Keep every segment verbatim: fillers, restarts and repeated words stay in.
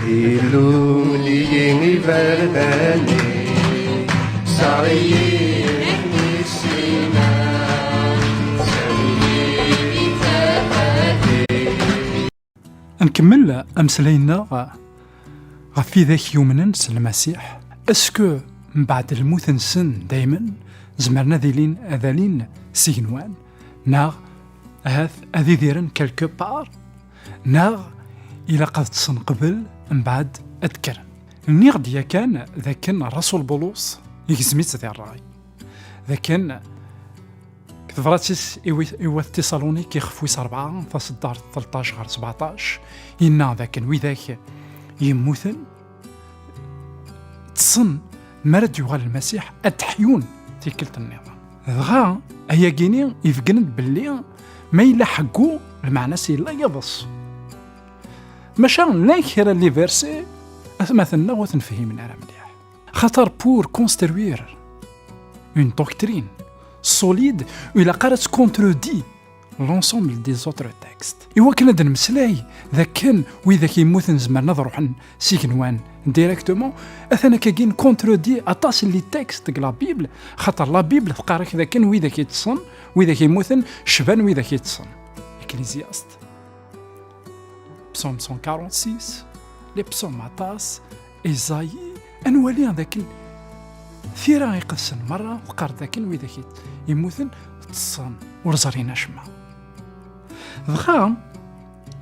Ilul-iyi iberdan-ik, ssaɣ-iyi ssina, ssaɣ-iyi tafat-ik. Ad nkemmel ameslay-nneɣ ɣef widak yumnen s Lmasiḥ. Est-ce que mbeɛd lmut-nsen daymen zemren ad ilin, ad alin s igenwan, neɣ ahat ad idiren quelque part, neɣ ilaq ad ṭṭsen qbel mbeɛd ad d-kkren? Nniɣ-d yakan d akken Rasul Bulus igzem-itt di ṛṛay, d akken deg tebrat-is i wi-, i wat Tiṣalunik, ixef wis rebɛa, taṣeddart tleṭṭac ɣer sbeɛṭac, yenna d akken widak yemmuten ṭṭsen mi ara d-yuɣal Lmasiḥ ad d-ḥyun tikkelt nniḍen. Dɣa ayagini ibeggen-d belli ma yella ḥeggu, lmeɛna-s yella yiḍes. Maca llan kra n les versets atmaten-nneɣ ur ten-fhimen ara mliḥ. Xaṭer pour construire une doctrine solide, ur ilaq ara ad tcontredit l'ensemble des autres textes. Iwakken ad d-nemmeslay d akken widak yemmuten zemren ad ruḥen s igenwan directement, atan akkagi ncontredit aṭas n les textes deg la Bible, xaṭer la Bible teqqar-ak d akken widak yeṭṭsen, widak yemmuten, cban widak yeṭṭsen. Ecclésiaste, Psaume cent quarante-six, les psaumes aṭas, Isaïe, ad nwali d akken tira iqedsen merra teqqar d akken widak yemmuten ṭṭsen, ur ẓrin acemma. Dɣa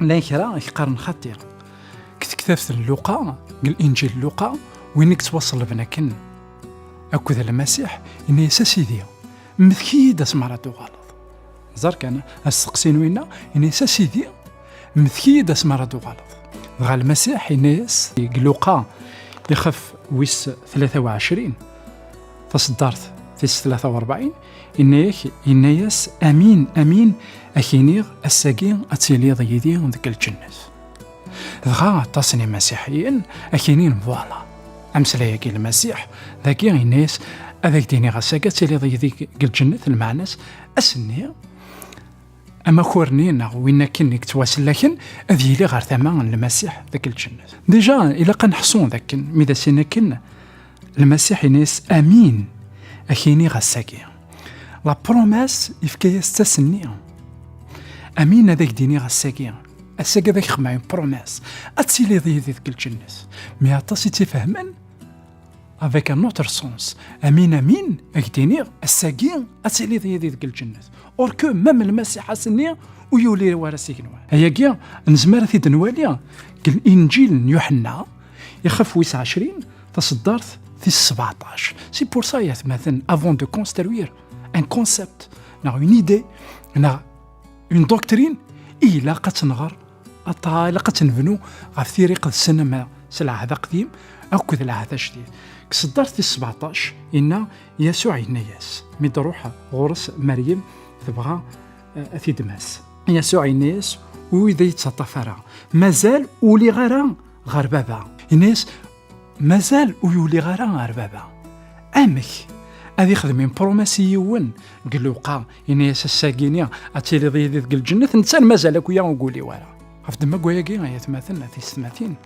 llan kra i yeqqaren xaṭi. Deg tektabt n Luqa, deg Linǧil n Luqa, win i yettwaṣellben akken akked Lmasiḥ, yenna-yas: "A Sidi, mmek-iyi-d asmi ara d-tuɣaleḍ." Ẓer kan, asteqsi n winna, yenna-yas: "A Sidi, mmek-iyi-d asmi ara d-tuɣaleḍ." Dɣa Lmasiḥ yenna-yas deg Luqa, ixef wis tlata u ɛecrin, taṣeddart tis tlata u rebɛin, yenna-yak, yenna-yas: "Amin, amin, ak-iniɣ, ass-agi ad tiliḍ yid-i deg lǧennet." Dɣa aṭas n imasiḥiyen ak-inin: "Voilà, ameslay-agi n Lmasiḥ, dagi yenna-yas ad ak-d-iniɣ ass-agi ad tiliḍ yid-i deg lǧennet, lmeɛna-s ass-nni, amakar-nni neɣ win akken i yettwasellaken ad yili ɣer tama n Lmasiḥ deg lǧennet." Déjà, ilaq ad neḥṣu d akken, mi d as-yenna akken, Lmasiḥ yenna-yas: "Amin, ak-iniɣ ass-agi." La promesse yefka-yas-tt ass-nni. "Amin, ad ak-d-iniɣ ass-agi." Ass-agi ad ak-xedmeɣ une promesse. Ad tiliḍ yid-i deg lǧennet. Mais aṭas i tt-ifehmen avec un autre sens. "Amin, amin, ak-d-iniɣ, ass-agi ad tiliḍ yid-i deg lǧennet." Or que même Lmasiḥ ass-nni ur yuli wara s igenwan. Ayagi nezmer ad t-id-nwali deg Linǧil n Yuḥenna, ixef wis ɛecrin, taṣeddart tis sbeɛṭac. C'est pour ça, yatmaten, avant de construire un concept, neɣ une idée, neɣ une doctrine, ilaq ad tt-nɣer, aṭa-, ilaq ad tt-nebnu ɣef tira iqedsen, ama s Lɛehd Aqdim akked Lɛehd Ajdid. Deg tṣeddart tis sbeɛṭac, yenna Yasuɛ, yenna-yas, mi d-truḥ ɣur-s Meryem, tebɣa, eh, ad t-id-mas. Yasuɛ yenna-yas: "Ur yi-d yettaṭṭaf ara, mazal ur uliɣ ara ɣer Baba." Yenna-yas: "Mazal ur uliɣ ara ɣer Baba." Amek ad ixdem une promesse i yiwen deg Luqa, yenna-yas: "Ass-agi-ni ad tiliḍ yid-i deg lǧennet, netta mazal akk-ya ur yuli wara"? Ɣef ddemma n wayagi, ay atmaten, a tiyessetmatin,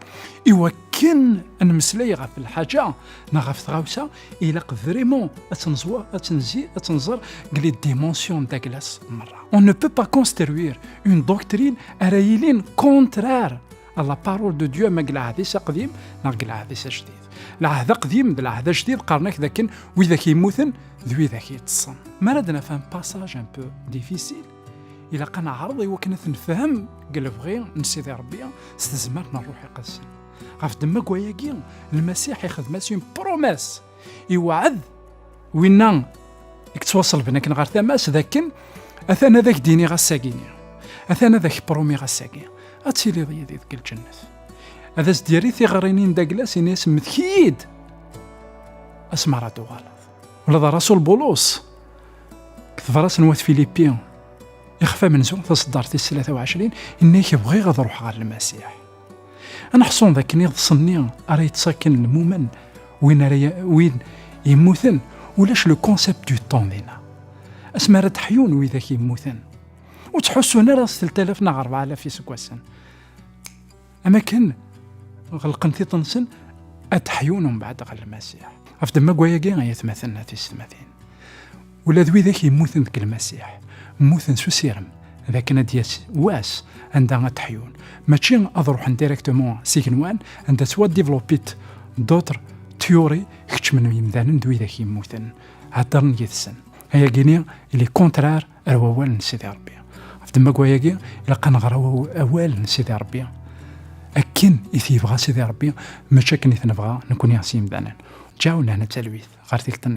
iwakken ad nemmeslay ɣef lḥaǧa neɣ ɣef tɣawsa, ilaq vraiment ad tt-nẓer, ad tt-nzi-, ad tt-nẓer deg les dimensions n Douglas merra. On ne peut pas construire une doctrine ara yilin contraire à la parole de Dieu, ama deg Lɛehd-is Aqdim neɣ deg Lɛehd-is Ajdid. Lɛehd Aqdim d Lɛehd Ajdid qqaren-ak d akken widak yemmuten d widak yeṭṭsen. Mi ara d-naf un passage un peu difficile, ilaq ad neɛreḍ i wakken ad t-nefhem deg lebɣi n Sidi Ṛebbi s tezmert n Ṛṛuḥ Iqedsen. Ɣef ddemma n wayagi, Lmasiḥ ixdem-as une promesse. Iweɛɛed winna i yettwaṣelben akken ɣer tama-s d akken: "Atan ad ak-d-iniɣ ass-agi-ni, atan ad ak-promiɣ ass-agi, ad tiliḍ yid-i deg lǧennet." Ad as-d-yerr i tiɣri-nni n Douglas, ini-as: "Mmek-iyi-d asmi ara d-tuɣaleḍ." Ula d Rasul Bulus, deg tebrat n wat Filipi, ixef amenzu, taṣeddart tis tlata u ɛecrin, yenna-ak: "Bɣiɣ ad ruḥeɣ ɣer Lmasiḥ." Ad neḥṣu d akken iḍes-nni ara yettaken lmumen, win ara ya-, win yemmuten, ulac le concept du temps dinna. Asmi ara d-ḥyun widak yemmuten, ur ttḥussun ara s telt alaf neɣ rebɛa alaf iseggasen. Am akken Ɣelqen tiṭ-nsen, ad ḥyun umbeɛd ɣer Lmasiḥ. Ɣef ddemma n wayagi, ay atmaten, a tisetmatin, ula d widak yemmuten deg Lmasiḥ, mmuten s usirem d akken ad d-yas wass anda ad ḥyun. Mačči ad ruḥen directement s igenwan, anda ttwadéveloppent d'autres théories, keččmen yimdanen d widak yemmuten, heddren yid-sen. Ayagi-ni, il est contraire ar wawal n Sidi Ṛebbi. Ɣef ddemma n wayagi, ilaq ad nɣer aw-, awal n Sidi Ṛebbi akken i t-yebɣa Sidi Ṛebbi, mačči akken i t-nebɣa nekkni s yimdanen. Ǧaw lehna d talwit ɣer tikkelt-nniḍen.